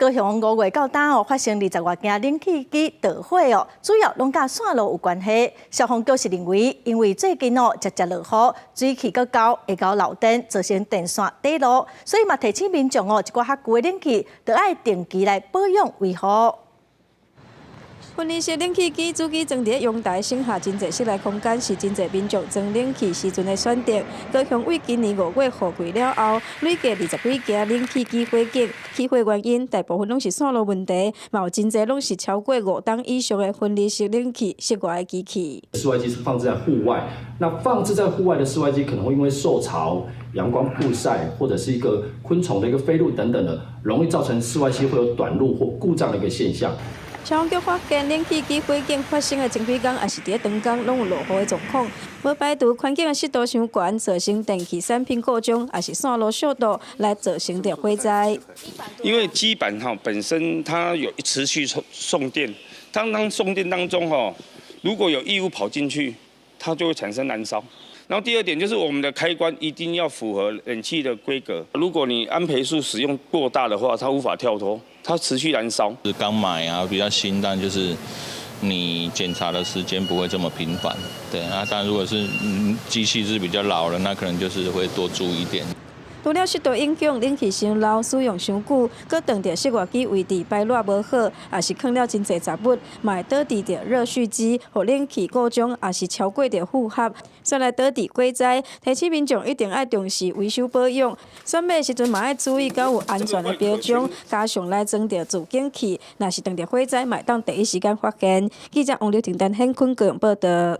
高雄五月到今哦，發生二十外件冷氣機著火哦，主要攏佮線路有關係。消防局是認為，因為最近哦，捷捷落雨，水氣閣高，會𠢕漏電，造成電線短路，所以嘛提醒民眾哦，一寡較舊的冷氣，著愛定期來保養維護。分離式冷氣機主機裝佇陽台，省下真濟室內空間，是真濟民眾裝冷氣時陣的選擇。高雄為今年五月雨季了後，累計二十幾件冷氣機火警，起火原因大部分攏是線路問題，嘛有真濟攏是超過五冬以上的分離式冷氣室外的機器。室外機是放置在戶外，那放置在戶外的室外機可能會因為受潮、陽光曝曬，或者是一個昆蟲的一個飛入等等的，容易造成室外機會有短路或故障的一個現象。消防局發現冷氣機火警發生的前幾工，抑是佇當工，攏有落雨的狀況，無排除環境的濕度傷懸，造成電器產品故障，抑是線路燒著來造成著火災。因為基板哈本身它有持續送電，當送電當中哈，如果有異物跑進去，它就會產生燃燒。然後第二點就是我們的開關一定要符合冷氣的規格，如果你安培數使用過大的話，它無法跳脫，它持續燃燒。是剛買啊，比較新，但就是你檢查的時間不會這麼頻繁，對啊。但如果是機器是比較老了，那可能就是會多注意一點。除了濕度影響，冷氣傷老、使用傷久，閣當著室外機位置排熱無好，抑是囥了真濟雜物，嘛會導致著熱蓄積，予冷氣故障，抑是超過著負荷，煞來導致火災。提醒民眾一定愛重視維修保養，選買時陣嘛愛注意敢有安全的標章，加上來裝著自警器，若是當著火災，嘛會當第一時間發現。記者王劉婷、陳顯坤高雄報導。